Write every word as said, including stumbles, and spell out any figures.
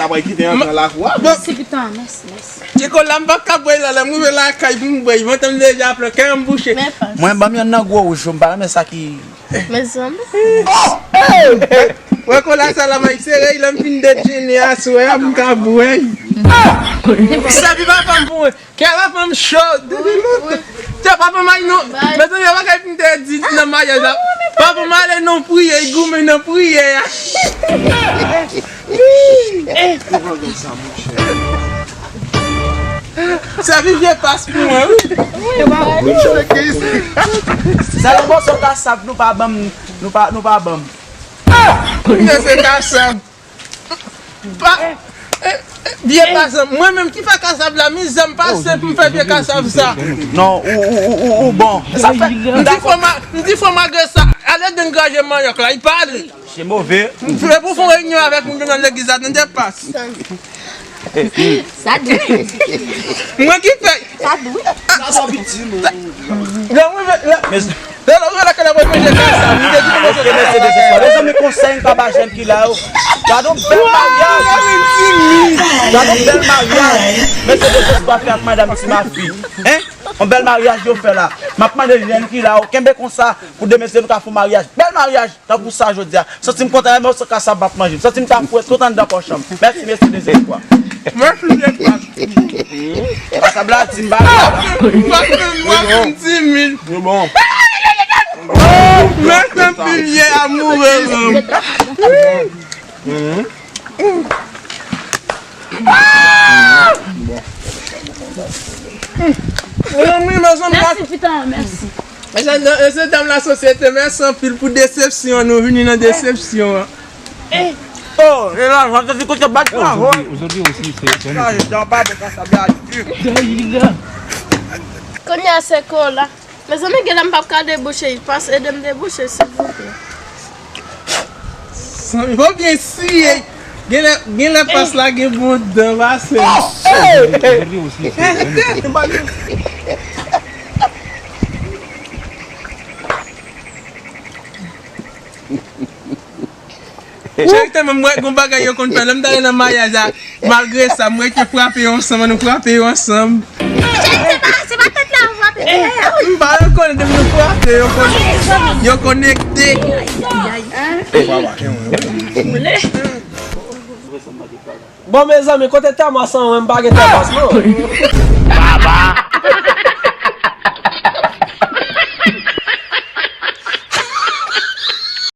Sa pral kite antre nan lakou a. Mèsi pitan, mèsi, mèsi. Tcheko la, m p ap ka bwè la, lè m rive lakay pou m bwè, vantan m deja plen, kè m bouche. Men pa. Mwen, ban m yonn nan gwo wouj yo, m pa renmen sa ki Mezanmi. Wè kola sa la, may sere, lè m fin dejene aswè a, m ka bwè. Sèvi pa fanm pou mwen. Kè la fanm cho depi lontan. Tè papa may non. Mezanmi, yo pa kay fin te di nan maryaj la. Papa m ale nan priyè, li goumen nan priyè a. Sèvi vye pas pou mwen, wi. Sèl yon moso kasab nou pa ban m, nou pa, nou pa ban m. Mwen se kasab. Pa, eh, eh, vye kasab. Mwen menm ki fè kasab la, mizè m pase pou m fè vye kasab sa. Non, ou, ou, ou, ou, ou bon. Sa fè, m di fò ma, m di fò malgre sa. Ale degaje manyòk la, li pale. Se move. Se pou fè yon reyinyon avèk moun nan legliz la, tande pas. Sa dwe. Mwen ki fè. Sa dwe. Lè mwen, lè, lè, lè, lè, lè, lè, lè, lè, lè, Mezanmi, konsèy m ka ba jèn ki la yo. Gade yon bèl maryaj. Gade yon bèl maryaj. Mesye Dezespwa fè ak madanm Ti Mafi. Hein? Yon bèl maryaj yo fè la. M ap mande jèn ki la yo, kenbe konsa pou demen se nou ka fè yon maryaj. Bèl maryaj. Tankou sa jodi a. Santi m kontan, men yon kasab m ap manje. M santi m ta fwèt tout anndan pòch an. Mèsi, mesye Dezespwa. Mèsi, Dezespwa. Kasab la di m bagay la. Mwen, mwen, mwen, mwen, mwen, mwen, amoureux. Mezanmi, mezanmi, mèsi, pitan, mèsi. Mesye dam, mesye dam lasosyete, mèsi anpil pou desepsyon an, nou vini nan desepsyon an. Oh, e la, jan te di kote bat la, wi. Aujourd'hui aussi, c'est un autre. Sa, jan pa de kasab la di. Kounye a se kola. Mezanmi, genlè m p ap ka debouche, pas ede m debouche, silvouplè. Sanmi, fò byen siye. Genlè, genlè pas la gen bon dan, pase. Cheri, te menm mwen, gon bagay yo konn fè. Lè m t ale nan maryaj la, malgre sa, mwen te frape yo ansanm, nou frape yo ansanm. Cheri, se pa, se pa tèt la ou frape, se dèyè a. M pa rekonèt depi nou frape, yo kon-, yo konekte. Bon, mezanmi, kote Tèmas an, mwen m pa gen Tèmas, non. Papa,